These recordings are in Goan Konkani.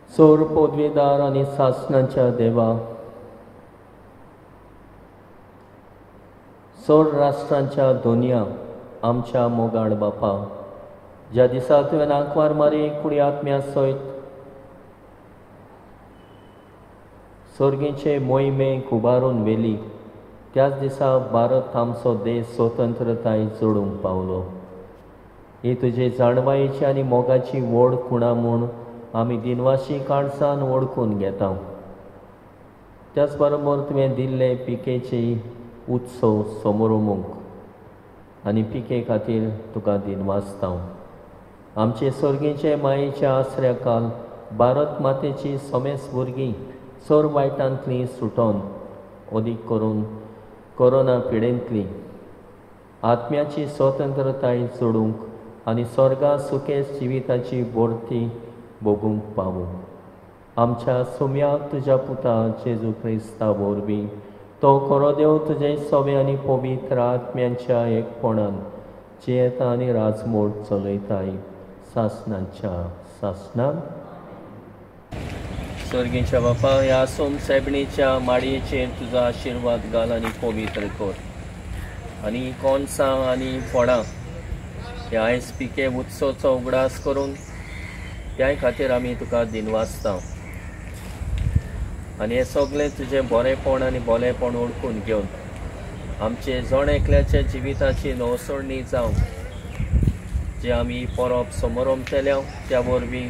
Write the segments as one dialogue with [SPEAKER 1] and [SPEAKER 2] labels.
[SPEAKER 1] सोर पदवीदार आनी सासणाच्या देवा, सोर राष्ट्रांच्या दोनया आमच्या मोगाळ बापा, ज्या दिसा तुवें आंकवार मारी कुडी आत्म्या सयत सोर्गीचे मोहिमेक उबारून व्हेली, त्याच दिसा भारत आमचो देश स्वतंत्रताय जोडूंक पावलो. ही तुजे जाणवायेची आनी मोगाची व्हड खुणा म्हूण आमी दिनवाशी काळसान वळखून घेता. त्याच बरोबर तुवें दिल्ले पिकेचे उत्सव समोरमूंक आनी पिके खातीर तुका दिनवासता. आमचे सोर्गीचे मायेच्या आसऱ्या काल भारत मातेची समेस भुरगीं सोर वायटांतली सुटोन अदीक करून कोरोना पिडेंतली आत्म्याची स्वतंत्रताय जोडूंक आनी स्वर्गा सुकेस जिविताची भरती भोगूंक पावूं. आमच्या सुम्याक तुज्या पुता जेजू क्रिस्ता वरवीं तो खरो देव तुजे सवे आनी पवित्र आत्म्यांच्या एकपणान जियेता आनी राजमोड चलयताय सासणाच्या सासणान. स्वर्गीच्या बापा, ह्या सोम सायबणीच्या माडयेचेर तुजो आशिर्वाद घाल आनी पवित्र कर आनी कोणसां आनी फळां ह्या आयज पिके उत्सवचो उगडास करून त्याय खातीर आमी तुका दिनवासता. आनी हें सगळें तुजें बरेंपण आनी भलेंपण वळखून घेवन आमचे जण एकल्याच्या जिविताची नवसरणी जावं, जे आमी परब समोरमतल्या त्या वरवीं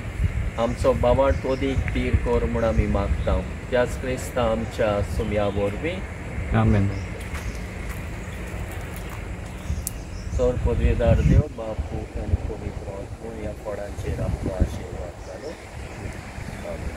[SPEAKER 1] आमचो बावाट अदीक तीर कर म्हूण आमी मागता. त्याच क्रिस्ता आमच्या सुम्या वरवीं.
[SPEAKER 2] आमेन.
[SPEAKER 1] चड पदवेदार देव बाप पूत आनी पवित्र आत्मो ह्या फळांचेर आमकां आशिर्वाद घालूं. आमेन.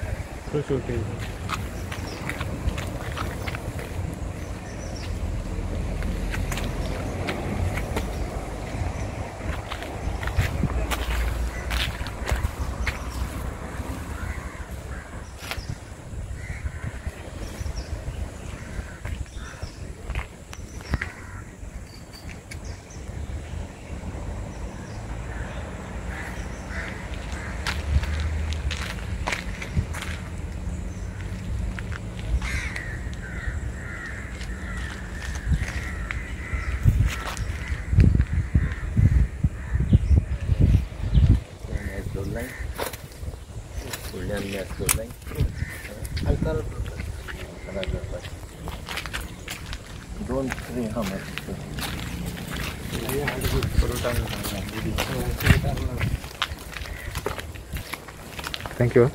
[SPEAKER 2] Thank you.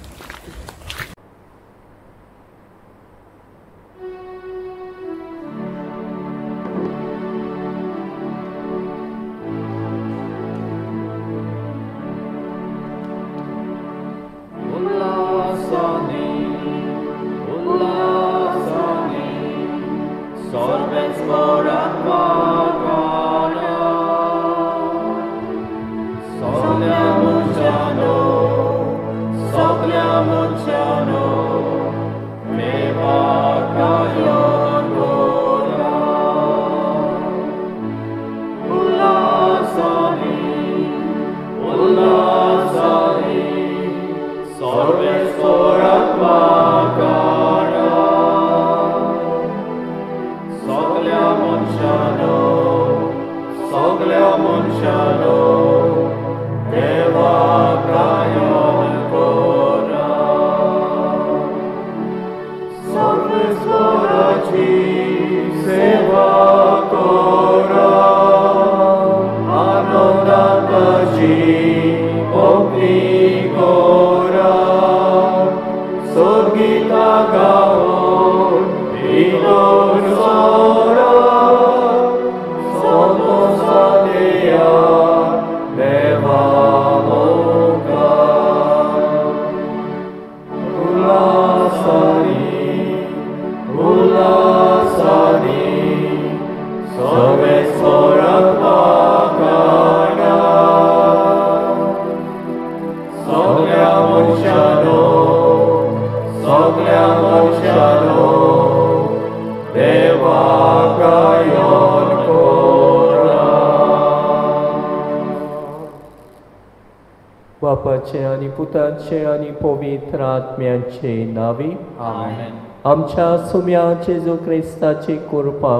[SPEAKER 1] बापाचे आनी पुताचे आनी पवित्र आत्म्याचे नांवी
[SPEAKER 2] आमेन.
[SPEAKER 1] आमच्या सुम्या जेजू क्रिस्ताची कृपा,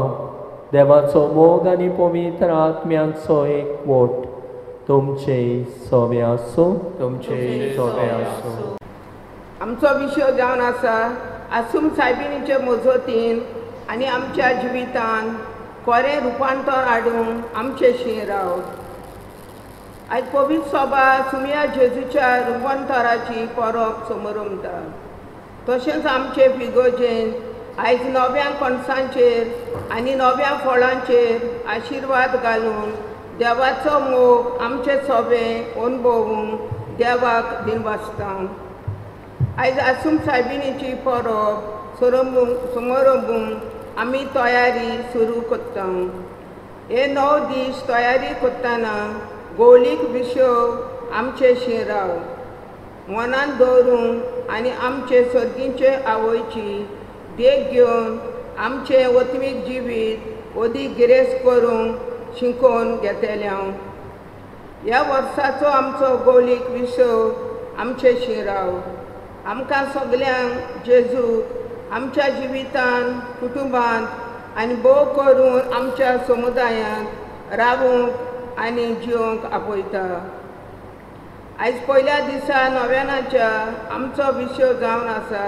[SPEAKER 1] देवाचो मोग आनी पवित्र आत्म्यांचो एकवट तुमचे सोवे आसूं.
[SPEAKER 2] तुमचे सोवे आसूं.
[SPEAKER 3] आमचो विशय जावन आसा आसूम सायबिणीचे मजतीन आनी आमच्या जिवितान कोरें रुपांतर हाडूंक आमचे शी राव. आयज पवित्र सभा सुमिया जेजूच्या रुपांतराची परब समरमता. तशेंच आमचे फिगोजेन आयज नव्या कणसांचेर आनी नव्या फळांचेर आशिर्वाद घालून देवाचो मोग आमचे सोबे अणभवूंक देवाक दिनवासता. आयज आसूम सायबिणीची परब समरंभूंक आमी तयारी सुरू करता. हे 9 दीस तयारी करतना गोलीक विशय आमचे शिराव मनान दवरूंक आनी आमचे सर्गीचे आवयची देख घेवन आमचें वत्मीक जिवीत अदीक गिरेस्त करूंक शिकोवन घेतलें. ह्या वर्साचो आमचो गोलीक विशय आमचे शिराव आमकां सगल्यांक जेजूक आमच्या जिवितान, कुटुंबांत आनी भोव करून आमच्या समुदायांत रावूंक आनी जिवंक आपयता. आयज पयल्या दिसा नव्यानाच्या आमचो विशय जावन आसा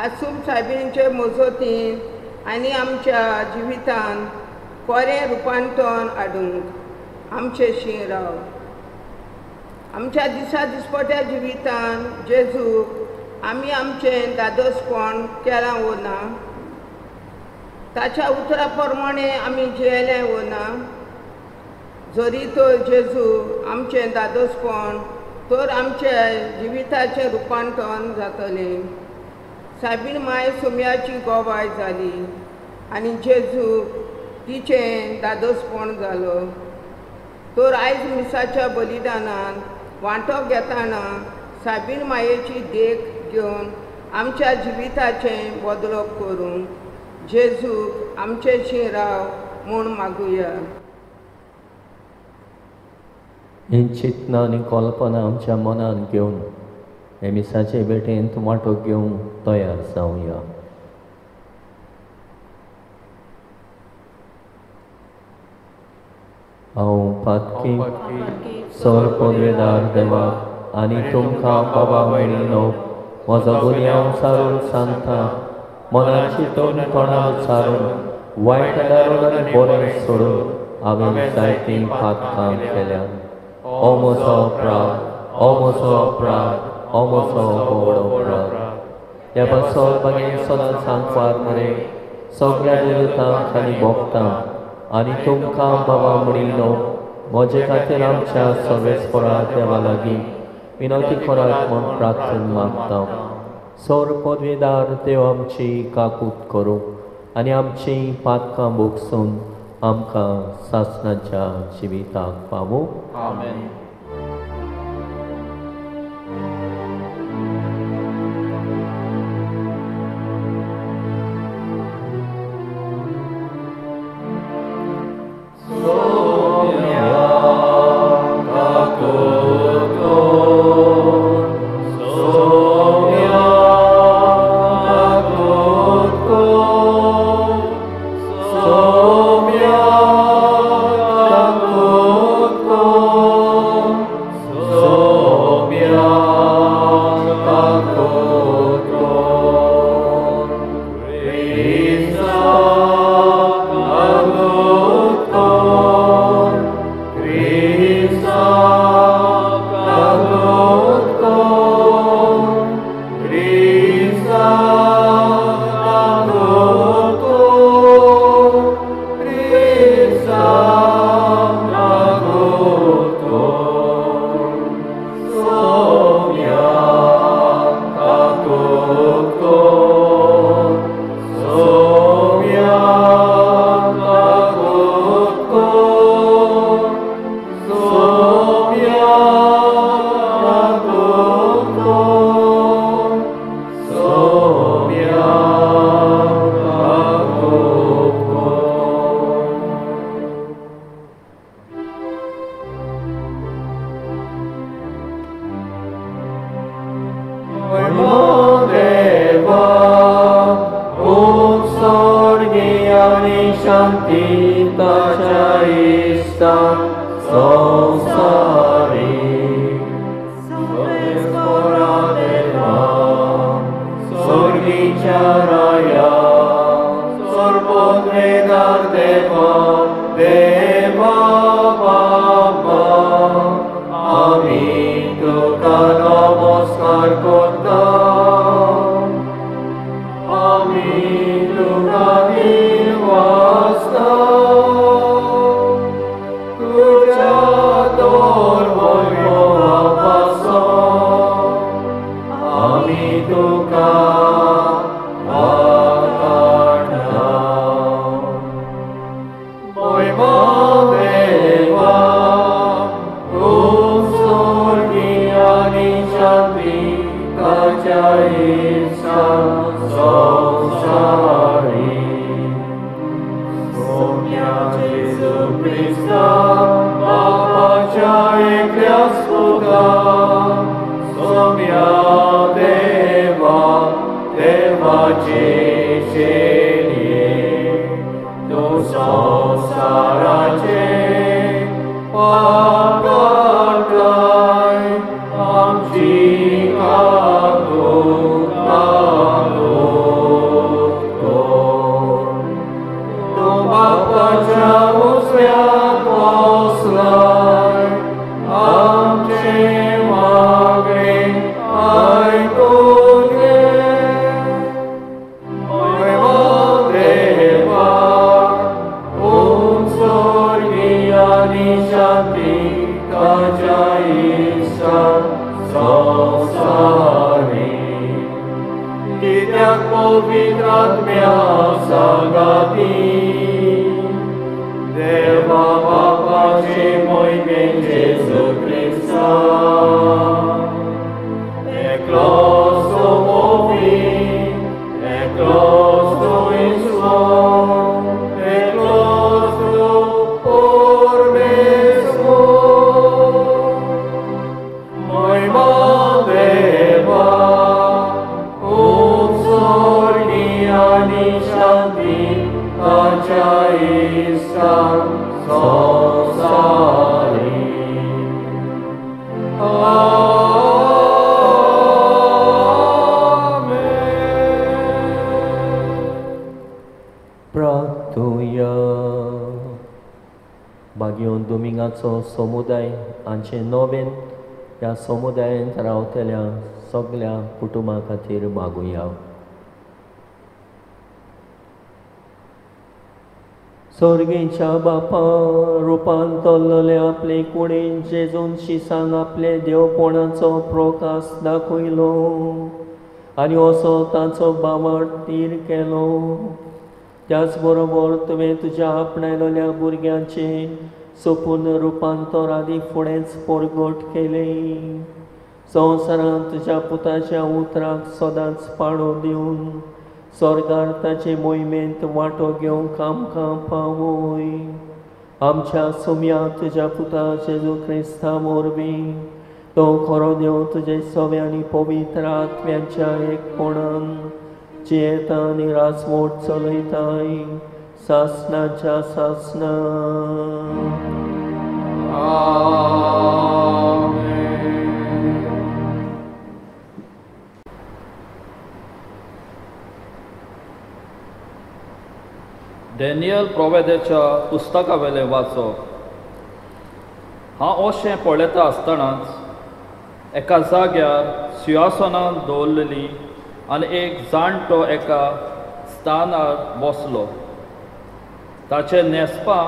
[SPEAKER 3] आसूम सायबिणीचे मजतीन आनी आमच्या जिवितान कोरें रुपांतर हाडूंक आमचे शी राव. आमच्या दिसा दिसपट्या जिवितान जेजूक आमी आमचें दादोसपण केलां वो ना, ताच्या उतरा प्रमाणे आमी जियेलें वो ना. जरी तर जेजू आमचें दादोसपण तर आमच्या जिविताचें रुपांतर जातलें. सायबीण माय सुम्याची गोवाय जाली आनी जेजू तिचें दादोसपण जालो. तर आयज मिसाच्या बलिदानान वांटो घेतना सायबीण मायेची देख घेवन आमच्या जिविताचें बदलप करूंक जेजूक आमचे शिराव म्हूण मागुया.
[SPEAKER 1] ही चिंतना आनी कल्पना आमच्या मनान घेवन हे मिसाचे भेटेंत वांटो घेवंक तयार जावया. हांव पातकी सर पदवेदार देवाक आनी तुमकां बाबा भयणीनो म्हजो गुन्यांव सारून सांगता. मनाची चिंतून तोंडान सारून वायट दारून आनी बरें सोडून हांवें जायतीं पातकां केल्यात. ओ म्हजो अपराध, ओ म्हजो अपराध, ओ म्हजो व्हड अपराध. ह्या पासत मागीर सदांच सांगपार मरे सगळ्या देवतांक आनी भोगतांक आनी तुमकां बाबा म्हणिल्लो म्हजे खातीर आमच्या सर्वेस्परा देवा लागीं विनंती करात म्हूण प्रार्थना मागता. सर पदवेदार देव आमची काकूत करूं आनी आमची पातकां भोगसून आमकां सासणाच्या जिविताक पावूं.
[SPEAKER 2] आमेन.
[SPEAKER 1] Oh.
[SPEAKER 2] महिमा देवा उत्सर्गी आनी शांती ताच्या इश्टांक संवसारी. सोमेस्परा देवा स्वर्गीच्या राया सर्वोत्रेदार देवा देवा बाबा आमी तुका नमस्कार करता आमी तुका दिवासता तुज्या तोर वैभवा पासून आमी तुका वाखाणता. महिमा देवा उत्सर्गी आनी शांती ताच्या इश्टांक संवसारी. सोम्या जेजू क्रिस्ता बापाच्या एकल्या पुता सोम्या देवा देवाचे शेणये तूं संवसाराचे पाप काडटाय आमची काकूट काकूट कर. तूं बापाच्या उजव्याक बसलाय आमचें मागणें आयकून घे. महिमा देवा उत्सर्गी आनी शांती ताच्या इश्टांक संवसारी. कित्याक पवित्र आत्म्या सांगाती देवा बापाचे मोहिमेन जेजू क्रिस्ता एकलोच तो मोगी एकलोच तो ईश्वर एकलोच तो परमेश्वर. महिमा देवा उत्सर्गी आनी शांती ताच्या इश्टांक संवसारी. आमेन.
[SPEAKER 1] प्रार्थुया. बागयोन दोमिंगाचो समुदाय हांचे नोवेन ह्या समुदायांत रावतल्या सगल्या कुटुंबा खातीर मागुया. स्वर्गीच्या बापा रुपांतरलेले आपले कुडीन जेजून शिसांक आपले देवपणाचो प्रकाश दाखयलो आनी असो ताचो बावाट तीर केलो. त्याच बरोबर तुवें तुज्या आपणायलेल्या भुरग्यांचे सोपून रुपांतर आदी फुडेंच परगट केलें. संवसारांत तुज्या पुताच्या उतराक सदांच पाळो दिवन स्वर्गार ताचे मोहिमेंत वांटो घेवंक आमकां पावय. आमच्या सोम्या तुज्या पुता जेजू क्रिस्ता वरवीं तो खरो देव तुजे सव्या आनी पवित्र आत्म्याच्या एकपणान जियेता आनी राजवट चलयताय सासनाच्या सासना.
[SPEAKER 2] डॅनियल प्रोवेदाच्या पुस्तका वेलें वाचप. हांव अशें पळयता आसतनाच एका जाग्यार सिंहासनान दवरलेली आनी एक जाणटो एका स्थानार बसलो. ताचें न्हेसपां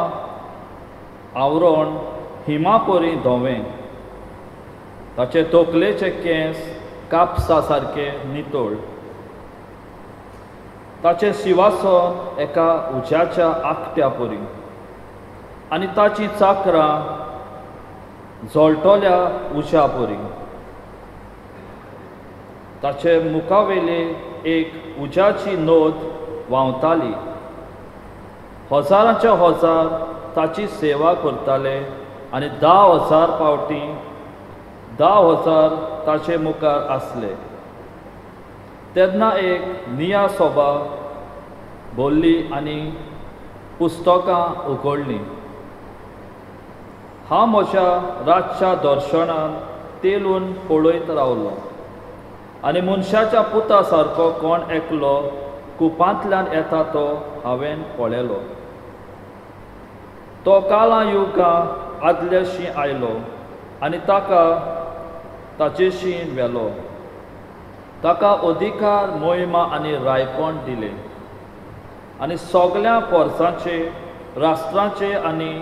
[SPEAKER 2] आवरण हिमापरी धवें, ताचे तकलेचे केंस कापसा सारके नितळ, ताचें शिवासन एका उज्याच्या आकट्या परी आनी ताची चाकरां जळटल्या उज्या परी. ताचे मुखावेले एक उज्याची नद व्हांवताली. हजारांचे हजार ताची सेवा करताले आनी 10,000 पावटी 10,000 ताचे मुखार आसले. तेन्ना एक निया सोबा बोल्ली आनी पुस्तकां उगडलीं. हांव म्हज्या रातच्या दर्शनान तेलून पळयत रावलो आनी मनशाच्या पुता सारको कोण एकलो कुपांतल्यान येता तो हांवें पळयलो. तो कालां युगां आदल्याशी आयलो आनी ताका ताचेशी व्हेलो. ताका अधिकार, मोहिमा आनी रायपण दिलें आनी सगळ्या पोरसांचे, राष्ट्रांचे आनी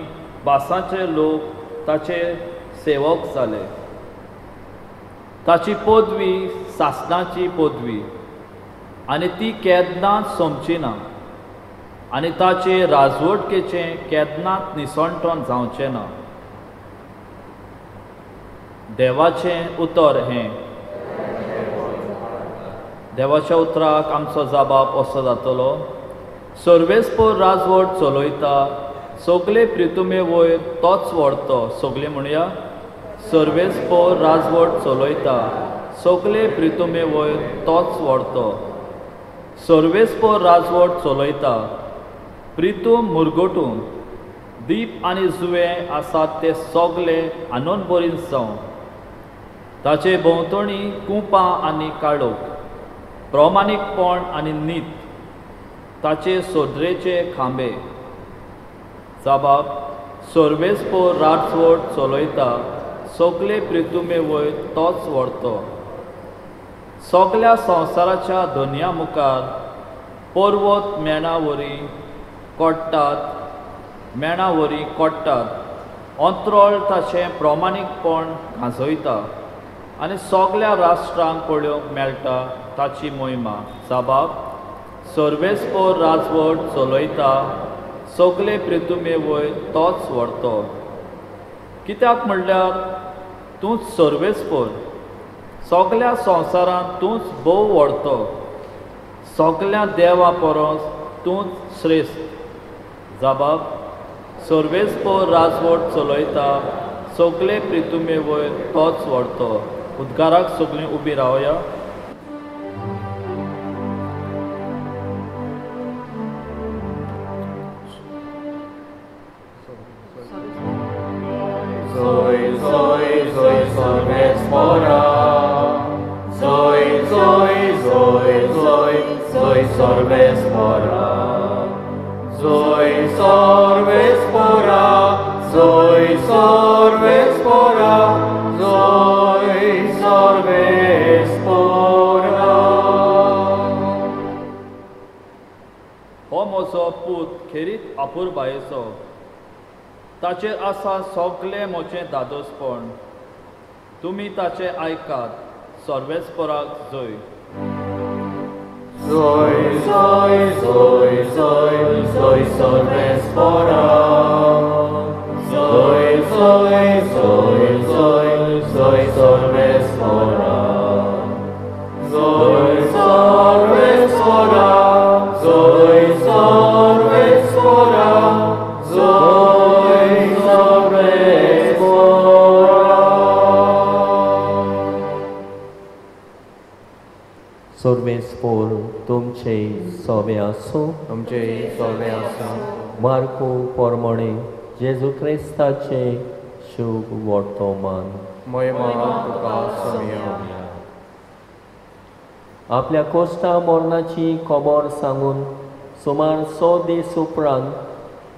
[SPEAKER 2] भासांचे लोक ताचे सेवक जाले. ताची पदवी सासणाची पदवी आनी ती केन्नाच सोंपची ना आनी ताचे राजवटकेचें केन्नाच निसणटण जावचें ना. देवाचें उतर हें. देवाच्या उतराक आमचो जबाब असो जातलो: सर्वेस्पोर राजवट चलयता, सगळे प्रितुमे वयर तोच व्हरतो. सगळे म्हणया: सर्वेस्पोर राजवट चलयता, सगळे प्रितुमे वयर तोच व्हरतो. सर्वेस्पोर राजवट चलयता. प्रितूम मुरगटून दीप आनी जुवे आसात ते सगळे आनंदभरीत जावं. ताचे भोंवतणी कुपां आनी काळोख, प्रमाणीकपण आनी नीत ताचे सोदरेचे खांबे. जबाब: सर्वेस्पोर राजवट चलयता, सगळे प्रितुमे वयर तोच व्हरतो. सगळ्या संवसाराच्या धनया मुखार पर्वत मेणावरी कोट्टात, मेणावरी कोट्टात. अंतरोळ ताचें प्रमाणीकपण गाजयता आनी सगळ्या राष्ट्रांक पळोवंक मेळटा ताची मोहिमा. जबाब: सर्वेस्पोर राजवट चलयता, सगळे प्रितुमे वयर तोच व्हरतो. कित्याक म्हणल्यार तूंच सर्वेस्पोर, सगळ्या संवसारांत तूंच भोव व्हरतो, सगळ्या देवा परस तूंच श्रेश्ठ. जबाब: सर्वेस्पोर राजवट चलयता, सगळे प्रितुमे वयर तोच व्हरतो. उद्गाराक सगळीं उबी रावया. हो म्हजो पूत खेरीत अपुरबायेचो, ताचेर आसा सगळें म्हजें दादोसपण. तुमी ताचें आयकात. सर्वेस्पोराक जय.
[SPEAKER 4] जय जय जय जय जय सर्वेस्पोरा, जय जय जय जय जय सर्वेस्पोरा, जय सर्वेस्पोरा, जय सर्वेस्पोरा, जय सर्वेस्पोरा.
[SPEAKER 1] सर्वेस्पोर तुमचे सोबे आसूं.
[SPEAKER 4] तुमचे सोबे आसूं.
[SPEAKER 1] मार्को पोरमणे जेजू क्रिस्ताचे शुभ वर्तमान.
[SPEAKER 4] महिमा तुका सोमया.
[SPEAKER 1] आपल्या कोश्टा मरणाची खबर सांगून सुमार 100 दीस उपरांत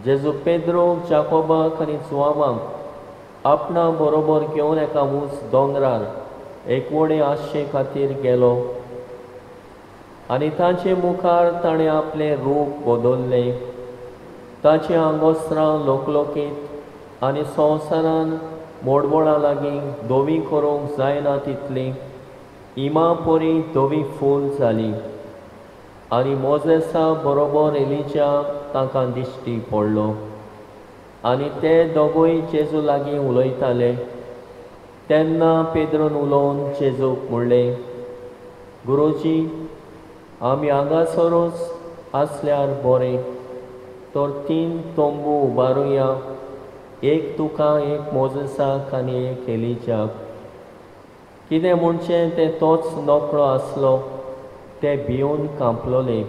[SPEAKER 1] जेजू पेद्रोक, जाकोबाक आनी जुआवाक आपणा बरोबर घेवन एका ऊंच दोंगरार एकवडे आशे खातीर गेलो आनी ताचे मुखार ताणें आपलें रूप बदल्लें. ताचीं आंगोस्त्रां लोकलोकीत आनी संवसारान मोडवळा लागीं धवी करूंक जायना तितलीं इमा परी धवी फूल जाली आनी मोजेसा बरोबर एलिजा तांकां दिश्टी पडलो आनी ते दोगूय जेजू लागीं उलयताले. तेन्ना पेद्रोन उलोवन जेजूक म्हणलें, गुरुजी, आमी हांगासरूच आसल्यार बरें, तर 3 तंबू उबारुया, एक तुका, एक मोजेसाक आनी एक एलिजाक. कितें म्हणचें तें तोच नकळो आसलो, ते भिवन कांपलोले.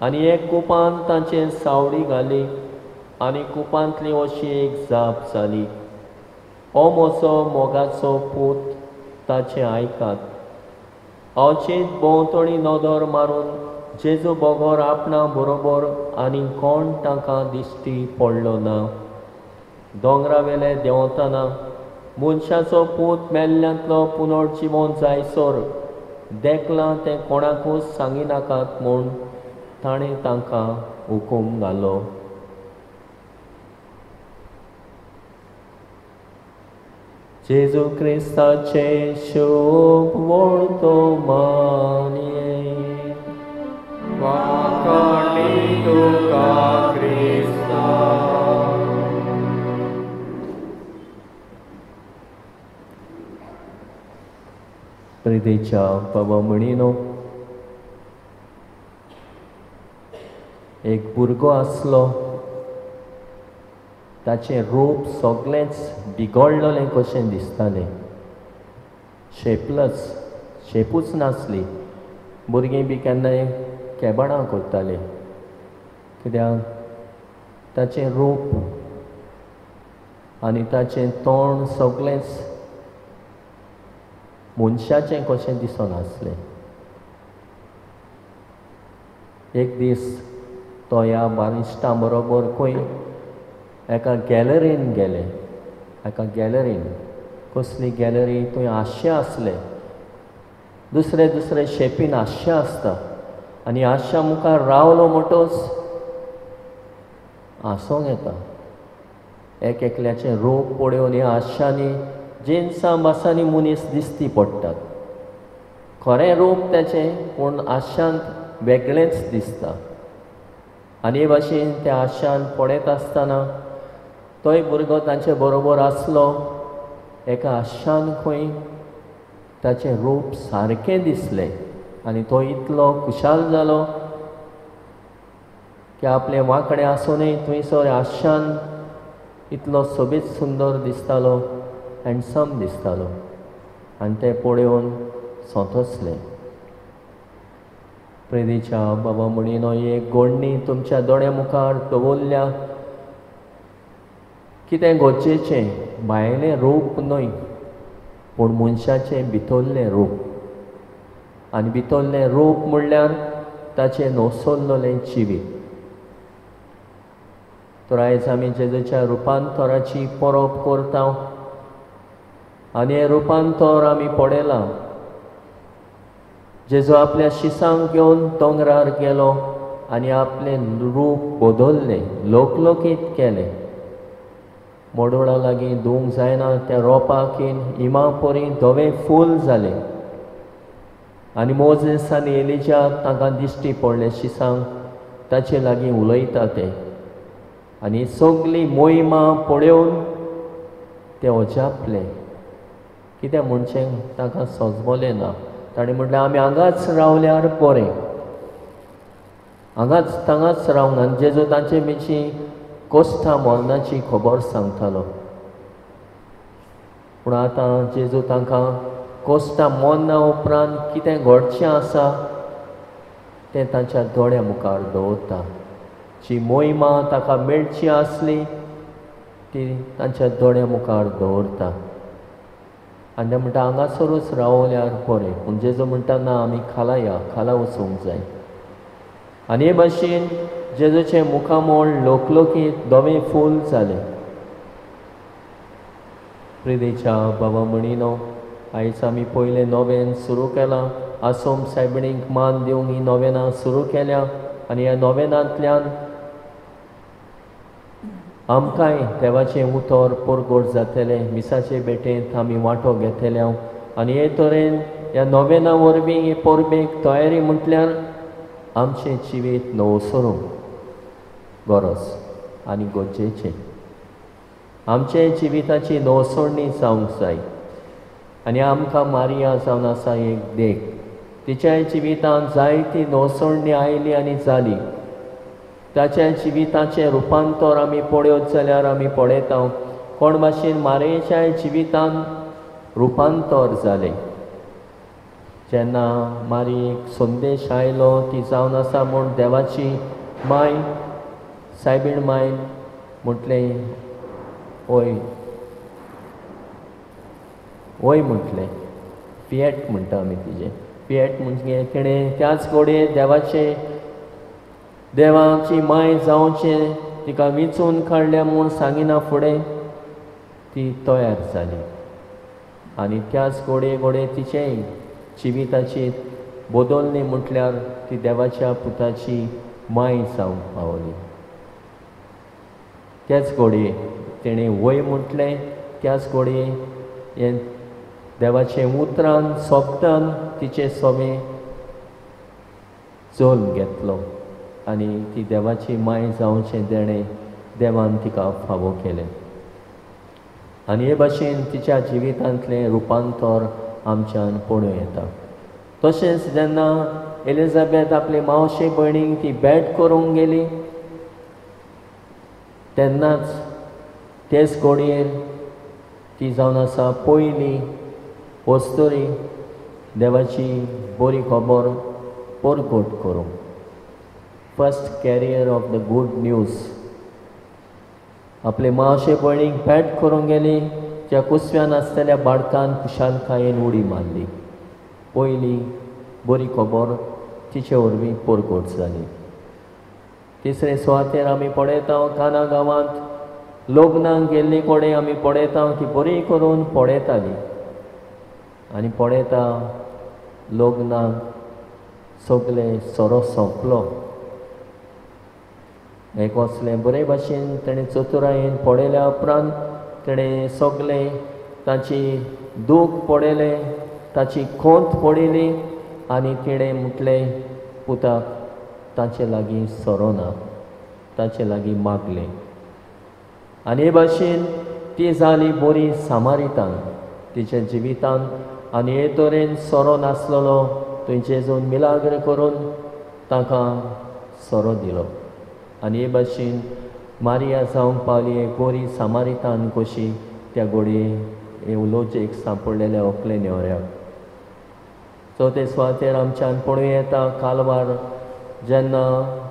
[SPEAKER 1] आनी एक कुपान तांचेर सावळी घाली आनी कुपांतली अशी एक जाप जाली, हो म्हजो मोगाचो पूत, ताचें आयकात. अवचीत भोंवतणी नदर मारून जेजू बगर आपणा बरोबर आनी कोण तांकां दिश्टी पडलो ना. दोंगरावेले देंवतना मनशाचो पूत मेल्ल्यांतलो पुनर्जिवन जायसर देखलां तें कोणाकूच सांगिनाकात म्हूण ताणें तांकां हुकूम घालो. जेजू क्रिस्ताचें शोभ वर्तमान.
[SPEAKER 4] वाखाणी तुका क्रिस्ता.
[SPEAKER 1] प्रितीच्या बाबा म्हणिनो, एक भुरगो आसलो, ताचें रूप सगळेंच बिगडलेलें कशें दिसतालें, शेपलस, शेपूच नासली. भुरगीं बी केन्नाय केबाणां करतालीं कित्याक ताचें रूप आनी ताचें तोंड सगळेंच मनशाचें कशें दिसनासलें. एक दीस तो ह्या बारिश्टां बरोबर खंय एका गॅलरीन गेले. एका गॅलरीन, कसली गॅलरी, थंय आशे आसले, दुसरे दुसरे शेपीन आशे आसता आनी आशा मुखार रावलो म्हणटच हांसोंक येता. एक एकल्याचें रूप पळोवन ह्या आशांनी जिनसां भासांनी मनीस दिसती पडटात. खरें रूप ताचें पूण आशांत वेगळेंच दिसता. आनी हे भाशेन त्या आशान पळयत आसतना तोय भुरगो तांचे बरोबर आसलो. एका आशान खंय ताचें रूप सारकें दिसलें आनी तो इतलो खुशाल जालो की आपलें वांकडें आसुनूय थंयसर आशान इतलो सोबीत सुंदर दिसतालो, हँडसम दिसतालो आनी तें पळोवन संतोसलें. प्रेरीच्या बाबा म्हणिनो, एक गोडणी तुमच्या दोळ्या मुखार दवरल्या. कितें गरजेचें भायलें रूप न्हय पूण मनशाचें भितरलें रूप. आनी भितरलें रूप म्हणल्यार ताचें नसरलेलें जिवीत. तर आयज आमी जेजूच्या रुपांतराची परब करता आनी हें रुपांतर आमी पळयलां. जेजू आपल्या शिसांक घेवन दोंगरार गेलो आनी आपलें रूप बदल्लें, लोकलोकीत केलें. मोडोळा लागीं धुवंक जायना त्या रोपाकीन इमा परी धवें फूल जालें आनी मोजेस आनी एलिजा तांकां दिश्टी पडलें शिसांक ताचे लागीं उलयता ते. आनी सगली मोहिमा पळोवन ते अजापले. कितें म्हणचें तांकां सजमलें ना. ताणें म्हटलें, आमी हांगाच रावल्यार बरें, हांगाच तांगाच रावंक. आनी जेजू तांचे मिशी कोस्ता मरणाची खबर सांगतालो. पूण आतां जेजू तांकां कोस्ता मरणा उपरांत कितें घडचें आसा तें तांच्या दोळ्या मुखार दवरता. जी मोहिमा ताका मेळची आसली ती तांच्या दोळ्या मुखार दवरता. आनी ते म्हणटा, हांगासरूच रावल्यार बरें. पूण जेजू म्हणटा, ना, आमी खाला या, खाला वचूंक जाय. आनी हे भाशेन जेजूचें मुखामळ लोकलोकीत धवें फूल जालें. प्रितीच्या बाबा म्हणिनो, आयज आमी पयलें नोवेन सुरू केलां. आसोम सायबिणीक मान दिवंक ही नोवेनां सुरू केल्या आनी ह्या नोवेनांतल्यान आमकांय देवाचें उतर परगट जातलें. मिसाचे भेटेंत आमी वांटो घेतले आनी हे तरेन ह्या नोवेना वरवीं हे परबेक तयारी म्हटल्यार आमचें जिवीत नवसरूंक गरज आनी गरजेचें. आमचे जिविताची नवसरणी जावंक जाय. आनी आमकां मारिया जावन आसा एक देख. तिच्या जिवितांत जायती नवसरणी आयली आनी जाली. ताच्या जिविताचें रुपांतर आमी पळयत जाल्यार आमी पळयता कोण भाशेन मारयेच्या जिवितांत रुपांतर जालें. जेन्ना मारीक संदेश आयलो ती जावन आसा म्हूण देवाची माय सायबीण मायन म्हटलें ओय ओय म्हटलें. फिएट म्हणटा आमी तिजें. फिएट म्हणजे तिणें त्याच घडये देवाचे देवाची माय जावचें तिका विंचून काडल्या म्हूण सांगिना फुडें ती तयार जाली आनी त्याच घडये घडये तिचेंय जिविताची बदलणी म्हटल्यार ती देवाच्या पुताची माय जावंक पावली. त्याच घडये तिणें वय म्हटलें, त्याच घडये हें देवाचें उतरान शब्दान तिचें सगळें जल्म घेतलो आनी ती देवाची माय जावचें देणें देवान तिका फावो केलें. आनी हे भाशेन तिच्या जिवितांतलें रुपांतर आमच्यान पळोवं येता. तशेंच जेन्ना एलिझाबेथ आपले मावशे भयणीक ती भेट करूंक गेली तेन्नाच तेच घडयेर ती जावन आसा पयली वस्तुरी देवाची बरी खबर परगट करूंक, first carrier of the good news. आपले मावशे भयणीक भेट करूंक गेली, त्या कुसव्यान आसतल्या बाळकान खुशालकायेन उडी मारली. पयली बरी खबर तिचे वरवीं परगट जाली. तिसरे सुवातेर आमी पळयता काना गांवांत लग्नाक गेल्ले कडेन आमी पळयता ती बरी करून पळयताली आनी पळयता लग्नाक सगळे सोरो सोंपलो. हें कसलें बरे भाशेन तेणें चतुरायेन पळयल्या उपरांत तेणें सगळें ताची दूख पळयलें, ताची खोंत पळयली आनी तिणें म्हटलें पुताक ताचे लागीं सोरो ना, ताचे लागीं मागलें. आनी हे भाशेन ती जाली बरी सामारितान तिच्या जिवितान. आनी हे तरेन सोरो नासलेलो थंय जेजून मिलाग्र करून तांकां सोरो दिलो. आनी हे भाशेन मारिया जावंक पावली एक बरी सामारितान कशी त्या घडये हे उलोवचेक सांपडलेल्या व्हंकले न्हवऱ्याक. चवथे सुवातेर आमच्यान पळोवं येता कालवार जेन्ना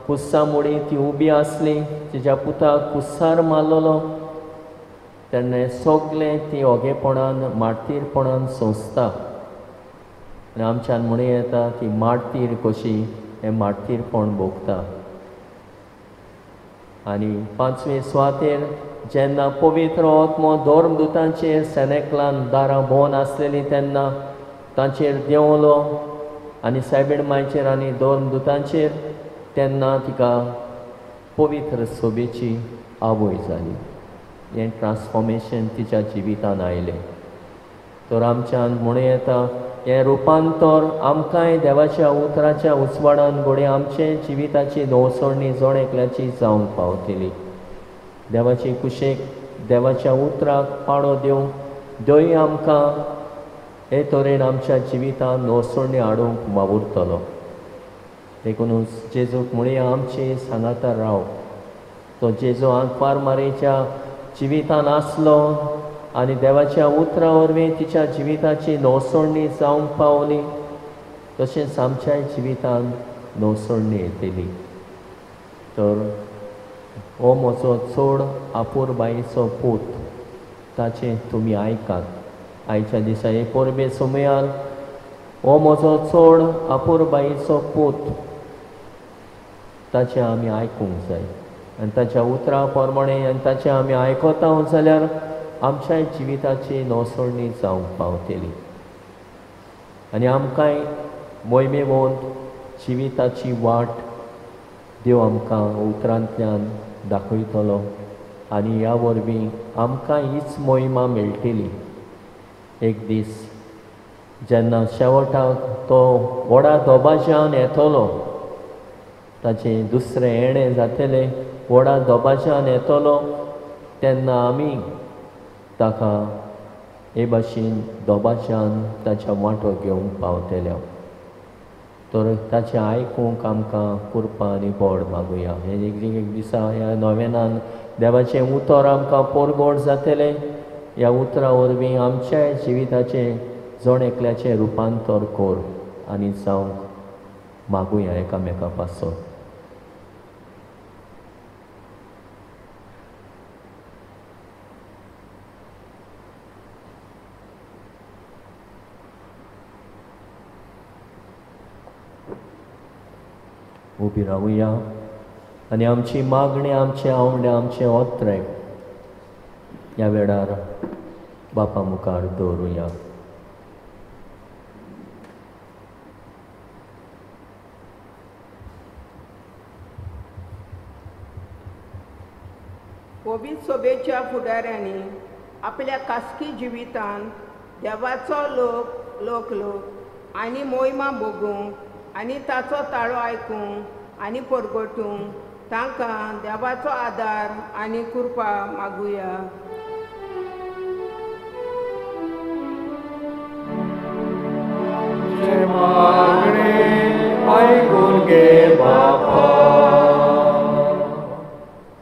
[SPEAKER 1] कुस्सा मुडी ती उबी आसली, तिच्या पुताक कुस्सार मारलेलो तेन्ना सगळें ती ओगेपणान मार्तीरपणान सोंसता. आनी आमच्यान म्हणूं येता ती मार्तीर कशी हें मार्तीरपण भोगता. आनी पांचवे सुवातेर जेन्ना पवित्र आत्मो धर्मदुतांचेर सेनेकलान दारां भोंवन आसलेलीं तेन्ना तांचेर देंवलो आनी सायबीण मायचेर आनी धर्मदुतांचेर, तेन्ना तिका पवित्र सोबेची आवय जाली. हें ट्रान्सफॉर्मेशन तिच्या जिवितान आयलें. तर आमच्यान म्हणूं येता हें रुपांतर आमकांय देवाच्या उतराच्या उजवाडान घडये आमचे जिविताची नवसरणी जण एकल्याची जावंक पावतली. देवाची कुशेक देवाच्या उतराक पाळो दिवंक दय आमकां हे तरेन आमच्या जिवितान नवसरणी हाडूंक वावुरतलो. देखूनच जेजूक म्हणया आमचे सांगाता राव. तो जेजू आंकवार मारेच्या जिवितान आसलो आनी देवाच्या उतरा वरवीं तिच्या जिविताची नवसरणी जावंक पावली, तशेंच आमच्याय जिवितान नवसरणी येतली. तर हो म्हजो चड आपुरबायेचो पूत, ताचें तुमी आयकात. आयच्या दिसा हे परबे समयार हो म्हजो चड आपुरबायेचो पूत, ताचें आमी आयकूंक जाय आनी ताच्या उतरा प्रमाणें आनी ताचें आमी आयकता जाल्यार आमच्याय जिविताची नवसरणी जावंक पावतली आनी आमकांय मोहिमेवंत जिविताची वाट देव आमकां उतरांतल्यान दाखयतलो आनी ह्या वरवीं आमकां हीच मोहिमा मेळटली. एक दीस जेन्ना शेवटाक तो व्हडा दबाज्यान येतलो, ताचें दुसरें येणें जातलें, व्हडा दबाज्यान येतलो तेन्ना आमी ताका हे भाशेन दबाज्यान ताच्या वांटो घेवंक पावतले. तर ताचें आयकूंक आमकां कृपा आनी बळ मागुया. हे एक एक दिसा ह्या नोवेनान देवाचें उतर आमकां परगट जातलें. ह्या उतरा वरवीं आमच्या जिविताचें जण एकल्याचें रुपांतर कर. आनी जावंक मागुया एकामेका पासत. उबी रावुया आनी आमची मागणी, आमचे आवडे, आमचे ओत्रे ह्या वेळार बापा मुखार दवरुया.
[SPEAKER 3] पवित्र सभेच्या फुडाऱ्यांनी आपल्या खासगी जिवितांत देवाचो लोक लोक लोक आनी मोहिमा भोगूंक आनी ताचो ताळो आयकूंक आनी परगटूंक तांकां देवाचो आदार आनी कृपा मागुया.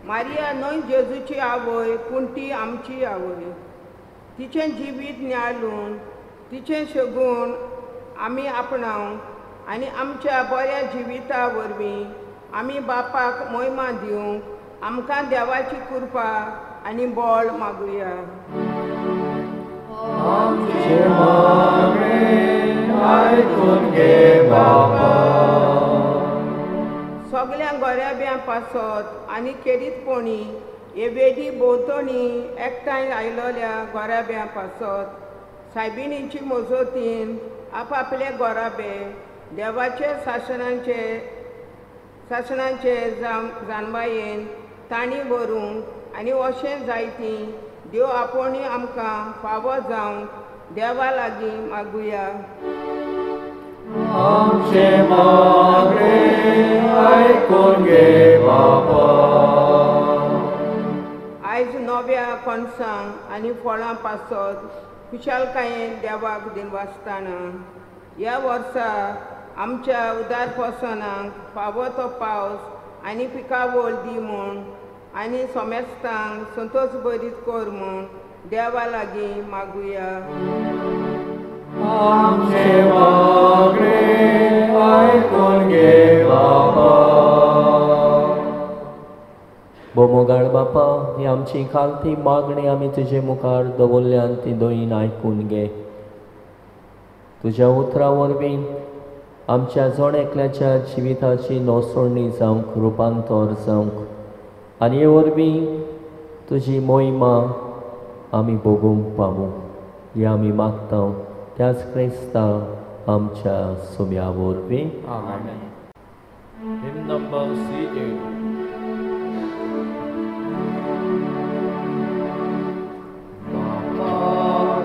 [SPEAKER 3] मारिया न्हय जेजूची आवय, पूण ती आमची आवय. तिचें जिवीत न्याळून तिचें शगूण आमी आपणावंक आनी आमच्या बऱ्या जिविता वरवीं आमी बापाक मोहिमा दिवंक आमकां देवाची कृपा आनी बळ मागुया. सगळ्या गोऱ्याब्यां पासत आनी खेरीतपणी हे वेदी भोंवतणी एकठांय आयिल्ल्या गोऱ्याब्यां पासत सायबिणीची मजतीन आपापले गोराबे देवाचे सासणाचे जाणवायेन तांणी व्हरूंक आनी अशें जायती देव आपोवणी आमकां फावो जावंक देवा लागीं मागुया.
[SPEAKER 4] आमचें मागणें आयकून घे बापा.
[SPEAKER 3] आयज नव्या कणसांक आनी फळां पासत खुशालकायेन देवाक दिनवासतना ह्या वर्सा आमच्या उदारपसनाक फावो तो पावस आनी पिकावळ दी म्हूण आनी सोमेस्तांक संतोश बरीत कर म्हूण देवा लागीं मागुया.
[SPEAKER 4] आमचें मागणें आयकून घे बापा.
[SPEAKER 1] बोमोगाळ बापा, ही आमची खालती मागणी आमी तुजे मुखार दवरल्यान ती दोयीन आयकून घे. तुज्या उतरां वरवीं आमच्या जण एकल्याच्या जिविताची नवसोडणी जावंक, रुपांतर जावंक आनी हे वरवीं तुजी मोहिमा आमी भोगूंक पावूं हें आमी मागता त्याच क्रिस्ता आमच्या सुम्या वरवीं.
[SPEAKER 4] आमेन.
[SPEAKER 2] Hymn number C8.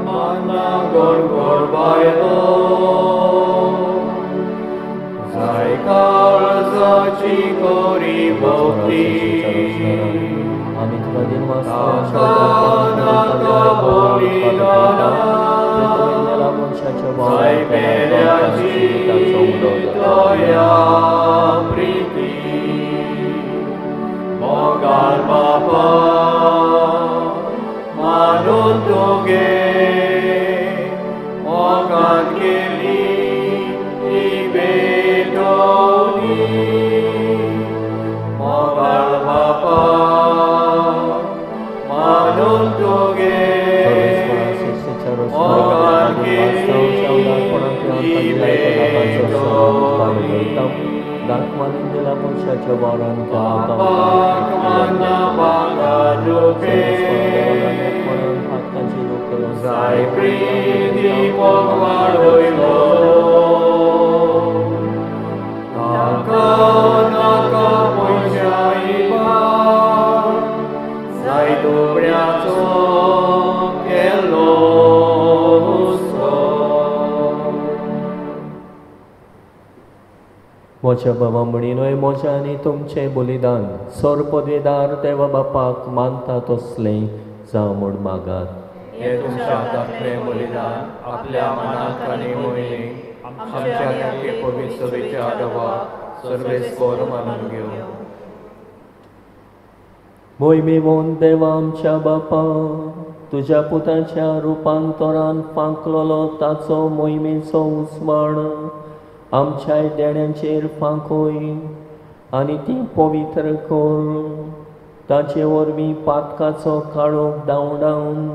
[SPEAKER 4] माना गोड गोड बायलो जाय काळजाची कोरी भक्ती
[SPEAKER 1] आमी तुका
[SPEAKER 4] नाका नाका बलिदाना जाय पेल्याची दया प्रीती मोगाळ बापा मानून तुगे मोगान केली ती भेटोवणी मोगाळ बापा मानून तुगे मोगान केली ती भेटोवणी बापाक माना बांगारुपे जाय प्रीती मोग वाडयलो नाका नाका पयशा इबाड जाय दुबळ्याचो केलो हुस्को.
[SPEAKER 1] म्हज्या बाबा म्हणिनूय म्हज्या आनी तुमचें बलिदान सोर पदवेदार देवा बापाक मानता तसलें जावं म्हूण मागात.
[SPEAKER 4] हे तुमच्या हातांतलें बलिदान आपल्या मनाक आनी मोहिनीक आमच्या ह्या पवित्र सभेच्या देवाक सर्वेस्पर मानून घेवं.
[SPEAKER 1] मोहिमेवोन देवा आमच्या बापा, तुज्या पुताच्या रुपांतरान फांकलेलो ताचो मोहिमेचो उस्माण आमच्या देण्यांचेर फांकोय आनी ती पवित्र कर. ताचे वरवीं पातकाचो काळोख धांवडावन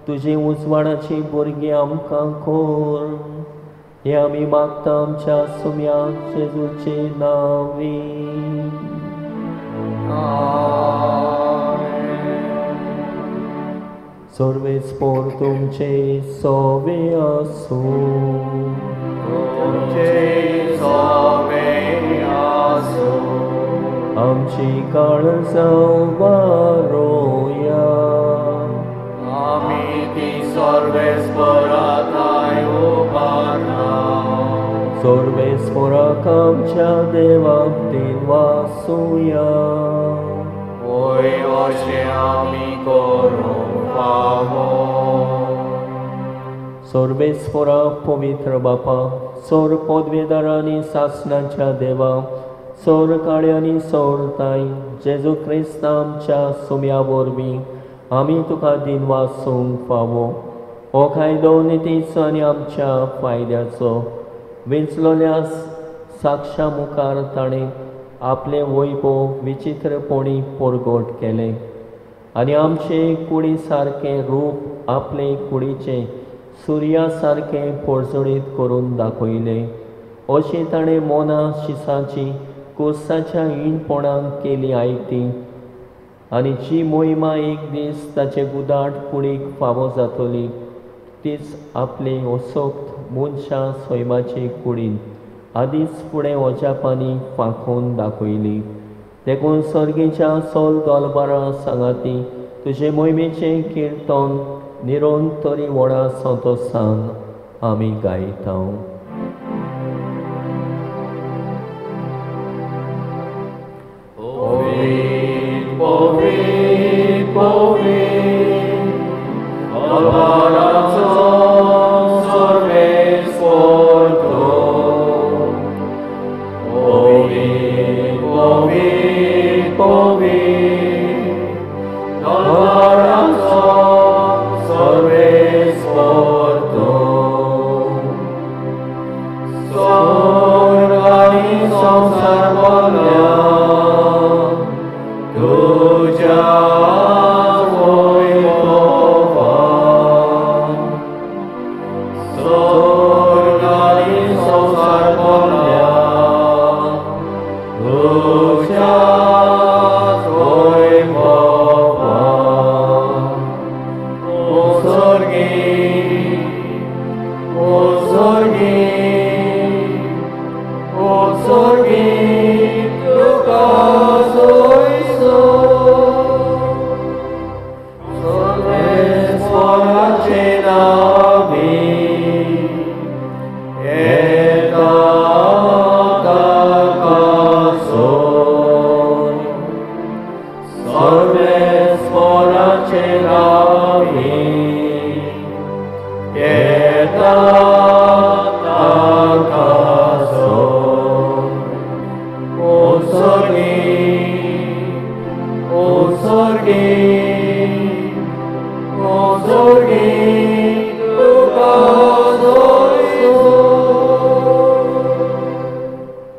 [SPEAKER 1] तुजे उजवाडाची भुरगीं आमकां कर. हें आमी मागता आमच्या सुम्या जेजूचे नांवी. सर्वेस्पोर तुमचे सोवे आसूं.
[SPEAKER 4] तुमचे सोवे आसूं.
[SPEAKER 1] आमची काळजां वारोया.
[SPEAKER 4] आमी ती सर्वेस्पोरा थांय उबारता.
[SPEAKER 1] सर्वेस्पोराक आमच्या देवाक दिनवासुया.
[SPEAKER 4] वय अशें आमी करूंक फावो.
[SPEAKER 1] सर्वेस्पोरा पवित्र बापा, सोर पदवेदारांनी सासणाच्या देवा, सोर काळ्यांनी सोर ताय जेजू क्रिस्त आमच्या सुम्या वरवीं आमी तुका दिनवासूंक फावो. हो कायदो नितीचो आनी आमच्या फायद्याचो. वेंचलोल्या साक्षा मुखार ताणें आपलें वैभव विचित्रपणी परगट केलें आनी आमचे कुडी सारकें रूप आपले कुडीचें सुर्या सारकें पोरजणीत करून दाखयलें. अशें ताणें मोना शिसाची कोर्साच्या हीणपणाक केली आयती आनी जी मोहिमा एक दीस ताचे गुदाट कुडीक फावो जातली तीच आपले असोक्त मनशां सैमाचे कुडीन आदींच फुडें ओजापांनी फांकोवन दाखयली. देखून सर्गेच्या सोल दोलबारा सांगाती तुजे मोहिमेचें किर्तन निरंतरी व्हडा संतोसान आमी गायता.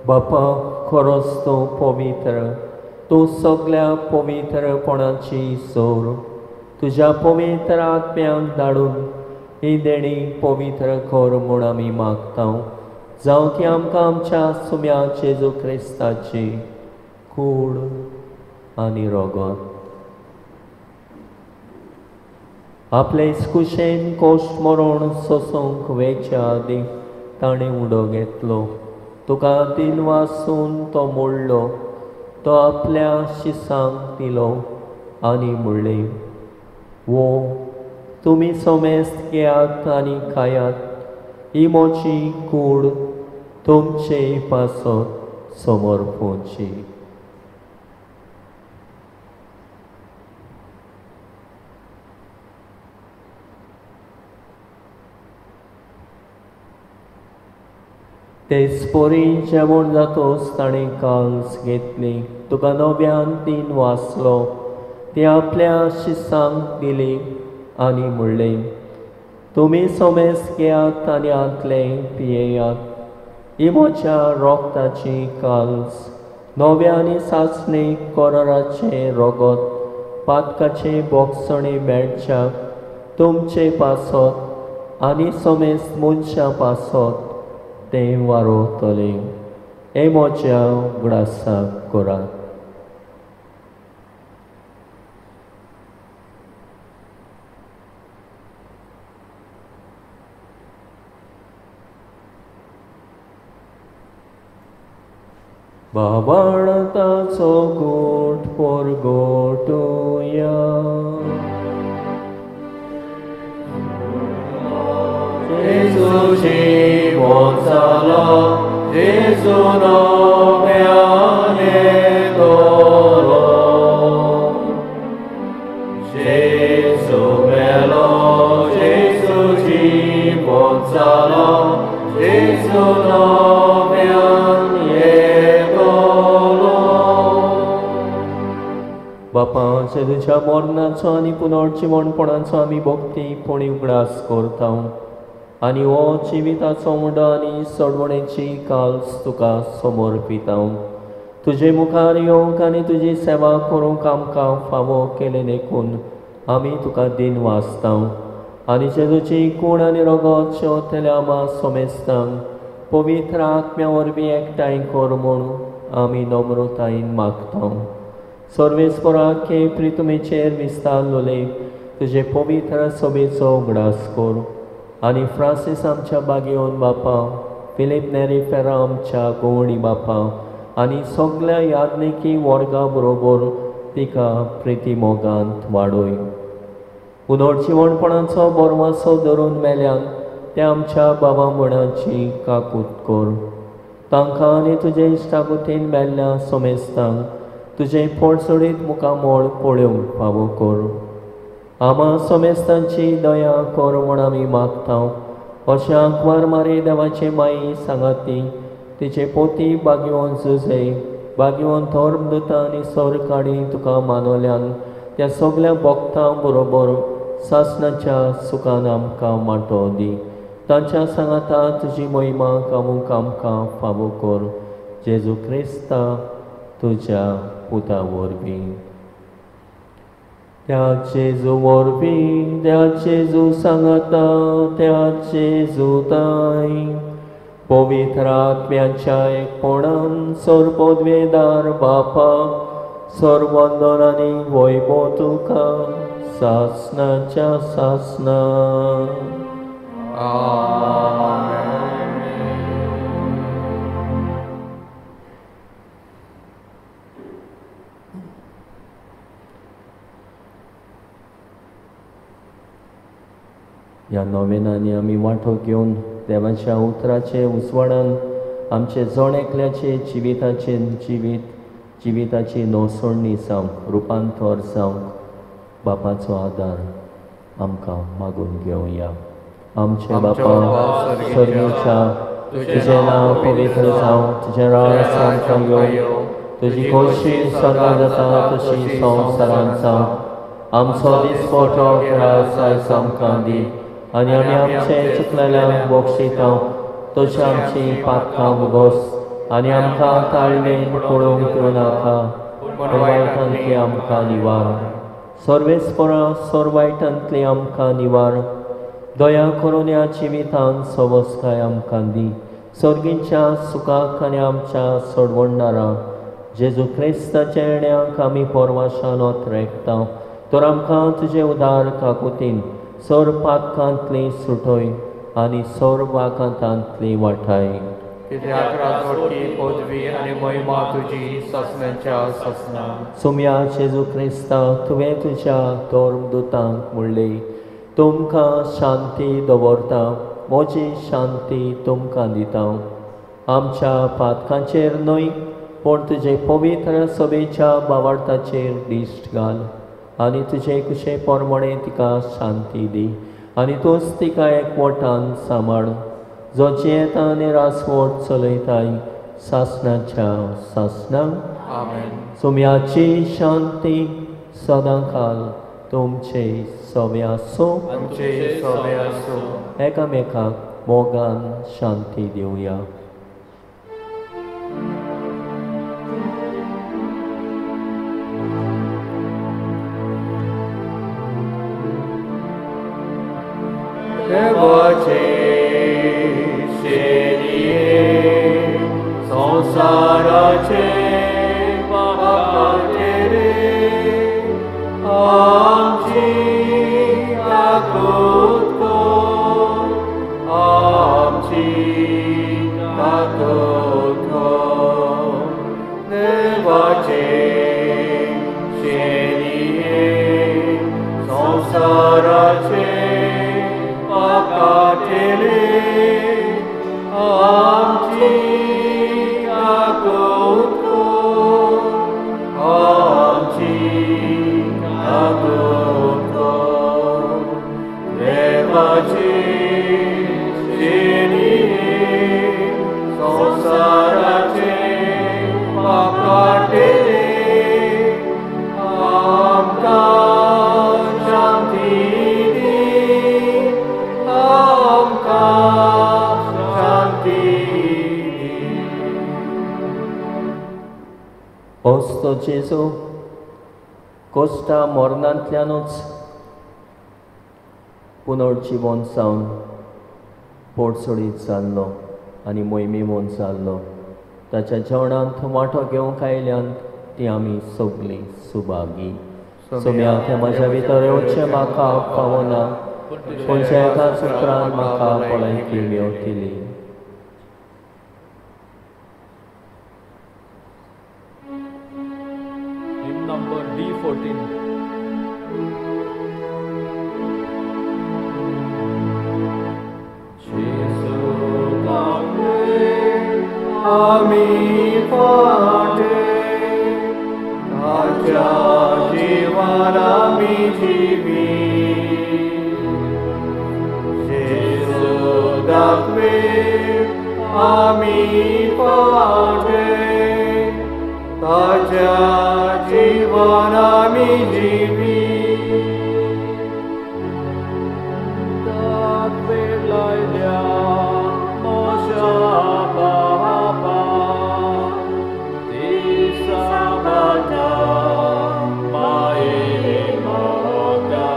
[SPEAKER 1] बापा, खरोच तूं पवित्र, तूं सगल्या पवित्रपणाची सोर. तुज्या पवित्र आत्म्याक धाडून ही देणी पवित्र कर म्हूण आमी मागता. जावं ती आमकां आमच्या सुम्या जेजू क्रिस्ताची कूड आनी रोगत. आपले कुशेन कोश्ट मरण सोसूंक वेच्या आदीं ताणें उडो घेतलो. तुका दिनवासून तो मोडलो, तो आपल्या शिसांक दिलो आनी म्हणलें, वो तुमी सोमेस्त घेयात आनी खायात, ही म्हजी कूड तुमचे पासत समर्पोची. तेच परी जेवण जातोच ताणें काल्स घेतली, तुका नव्यान तीन वाचलो, ती आपल्या शिसांक दिली आनी म्हणलें, तुमी सोमेस घेयात आनी आंतलें पियेयात. ही म्हज्या रोगताची काल्स नव्या आनी सासणी कराराचें रोगत पातकाचे बोगसणे मेळच्याक तुमचे पासत आनी समेस्त मनशां पासत तें वारोवतलें. हें म्हज्या उगडासाक करात. बाबाळताचो गोट पोरगोटुया.
[SPEAKER 4] जेजू जिवोन जालो, जेजू नव्यान येतलो. जेजू मेलो, जेजू जिवोन जालो, जेजू नव्यान येतलो.
[SPEAKER 1] बापा, जेजूच्या मरणाचो आनी पुनर्जिवणपणाचो आमी भक्ती पुणी उगडास करता आनी हो जिविताचो मुडो आनी सोडवणेची काल्स तुका समर्पिता. तुजे मुखार येवंक आनी तुजी सेवा करूंक आमकां फावो केलें देखून आमी तुका दिन वाचता आनी जेजूची कूड आनी रगत शेंवतल्या आमा सोमेस्तांक पवित्र आत्म्या वरवीं एकठांय कर म्हूण आमी नम्रतायेन मागता. सर्वेस्पराके प्रितुमेचेर विस्तारलोले तुजे पवित्र सभेचो उगडास कर आनी फ्रांसीस आमच्या बागेवन बापा, फिलीप नेरी फेरा आमच्या गोवणी बापा आनी सगल्या याज्ञिकी वर्गा बरोबर तिका प्रिती मोगांत वाडय. पुनर्जिवणपणाचो बोरवासो धरून मेल्यान त्या आमच्या बाबा म्हणाची काकूत कर. तांकां आनी तुजे इश्टागुतीन मेल्ल्या सोमेस्तांक तुजें फोडसोडीत मुखामळ पळोवंक फावो कर. आमा सोमेस्तांची दया कर म्हूण आमी मागता. अशें आंकवार मारी देवाचे माई सांगाती तिचे पोती बागेवन जुजे बागेवन धर्मदूतां आनी सरकाडी तुका मानवल्यान त्या सगल्या भक्तां बरोबर सासणाच्या सुखान आमकां वांटो दी. तांच्या सांगाता तुजी महिमा गावूंक आमकां फावो कर. जेजू क्रिस्ता तुज्या पुता वरवीं. त्या जेजू वरवीं, त्या जेजू सांगाता, त्या जेजू ताय पवित्र आत्म्याच्या एकपणान सर्वपदवेदार बापा, सर्वंदन आनी वैभव तुका सासणाच्या सासणा. ह्या नोवेनांनी आमी वांटो घेवन देवाच्या उतराचे उजवाडान आमचे जण एकल्याचे जिविताचे जिवीत जिविताची नवसोडणी जावंक रुपांतर जावंक बापाचो आदार आमकां मागून घेवया. आमचे बापा सर्गेच्या, तुजें नांव पवित्र जावं, तुजें राज आमकां येवं, तुजी खोशी स्वर्गांत जाता तशी संवसारांत जावं. आमचो दिसपटो ग्रास आयज आमकां दी आनी आमी आमचे चुकलेल्यांक बक्षिता तशें आमची पातकां भोगोस आनी आमकां ताळमेन पळोवंक दिवं नाका, पूण वायटांतली आमकां निवार. सर्वेस्परा सर वायटांतली आमकां निवार. दया करून ह्या जिवितांत सवसकाय आमकां दी. सर्गीच्या सुखाक आनी आमच्या सोडवणदारा जेजू क्रिस्ताच्या येण्याक आमी परवाशान रेखता. तर आमकां तुजे उदार काकुतीन सर पातकांतली सुटय आनी सर वाकांतांतली वाठाय.
[SPEAKER 4] कित्याक राजवटी पदवी आनी महिमा तुजी सासणाच्या सासणा.
[SPEAKER 1] सुम्या जेजू क्रिस्ता, तुवें तुज्या धर्मदूतांक म्हणलें, तुमकां शांती दवरता, म्हजी शांती तुमकां दिता. आमच्या पातकांचेर न्हय पूण तुजे पवित्र सभेच्या बावार्थाचेर दिश्ट घाल आनी तुजे कुशे प्रमाणे तिका शांती दी आनी तूंच तिका एकवटान सांबाळ, जो जियेता आनी रासवट चलयताय सासणाच्या सासणाक.
[SPEAKER 4] आमेन.
[SPEAKER 1] सुम्याची शांती सदांकाल तुमचे सवे आसूं.
[SPEAKER 4] आमचे सवे आसूं.
[SPEAKER 1] एकामेकाक मोगान शांती दिवया.
[SPEAKER 4] संवसाराचे पापाचेरे आमची काकूत कर, आमची काकूत कर. देवाचे शेणये संवसाराचे पापाचेरे आमची काकूत कर, आमची काकूत कर. देवाचे शेणये संवसाराचे पापाचेरे आमकां शांती दी, आमकां शांती दी.
[SPEAKER 1] ओस्तो जेजू कोश्टा मरणांतल्यानूच पुनर्जिवन जावन पोटसोडीत जाल्लो आनी मोहिमेवंत जाल्लो. ताच्या जेवणांत वांटो घेवंक आयल्यान ती आमी सगळीं सुभागी. सोम्या तें म्हज्या भितर येवचें म्हाका पावना, पूण एका सुत्रान म्हाका पळयकी मेवतली.
[SPEAKER 2] Hymn number D14.
[SPEAKER 4] Jesu दाखवे आमी फाटे, ताच्या जिवान आमी जिवी. जेजू दाखवे आमी फाटे, ताच्या जिवान आमी जिवी.
[SPEAKER 2] दाखवे लायल्या मोशा बाबा, ती सांबाळटा माये मोगा.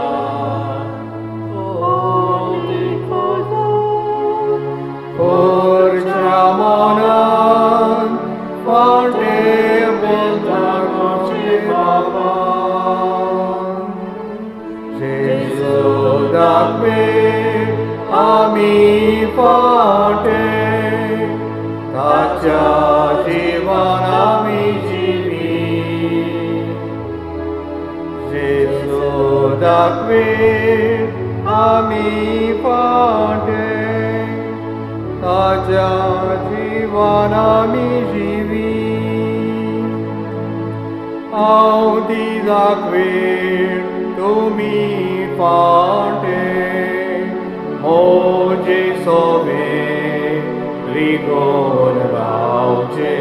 [SPEAKER 4] पोरच्या मनान फाटे बोलता कोचे बाबा. जेजू दाखवे आमी फाटे, ताच्या जिवान आमी जिवी. जेजू दाखवे आमी फाटे, ताच्या जिवान आमी जिवी. हांव ती दाखवे तुमी फाटे, म्हजे सोबे रिगोन रावचे.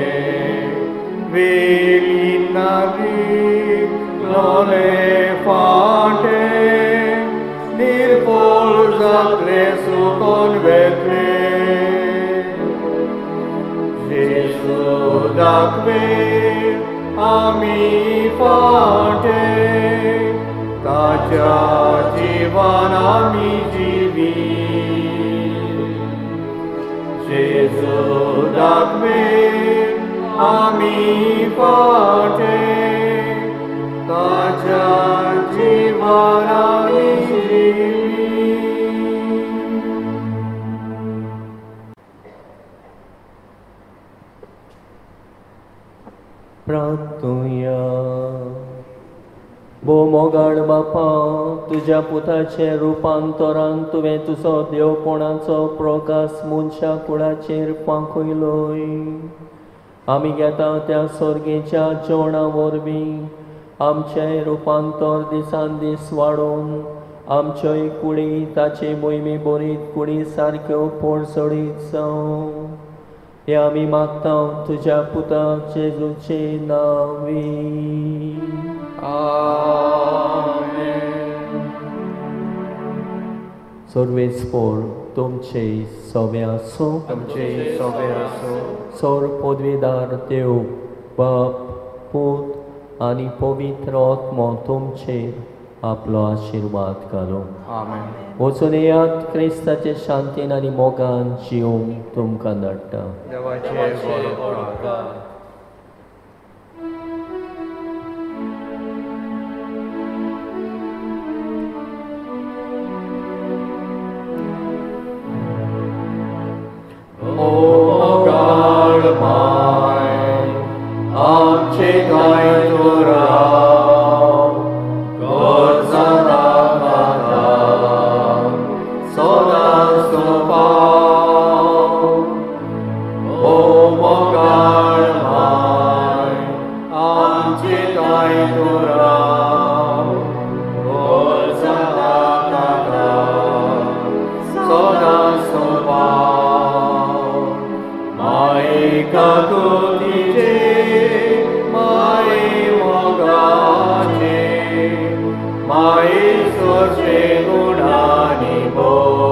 [SPEAKER 4] वेली नदी लोले फाटे, निर्फोल जातले सुकोन वेतले. जेजू दाखवे आमी फाटे, ताच्या जिवान आमी जिवी. जेजू दाखवे आमी फाटे, ताच्या जिवान आमी जिवी.
[SPEAKER 1] प्रार्थुया. भोव मोगाळ बापा, तुज्या पुताचे रुपांतरान तुवें तुजो देवपणाचो प्रकाश मनशा कुळाचेर पांखयलोय. आमी घेता त्या सर्गेच्या जेवणा वरवीं आमचें रुपांतर दिसान दीस वाडोवन आमच्योय कुडी ताचे मोहिमे बरीत कुडी सारक्यो पोडसोडीत जावं. हे आमी मागता तुज्या पुता जेजूचे नांवी.
[SPEAKER 4] आमेन.
[SPEAKER 1] सर्वेस्पोर तुमचे सोबे आसूं.
[SPEAKER 4] तुमचे सोबे आसूं.
[SPEAKER 1] सोर पदवीदार देव बाप पूत आनी पवित्र आत्मो तुमचेर आपलो आशिर्वाद घालूं.
[SPEAKER 4] आमेन.
[SPEAKER 1] वचून येयात, क्रिस्ताचे शांतीन आनी मोगान जिवंक तुमकां धाडटा.
[SPEAKER 4] देवाचे व्हड उपकार. मोगाळ माय आमचे ताय तूं राव सदा ताका सदां सोपाव माये काकुतीचे माये मोगाचे माये सोचे गुणांनी भर.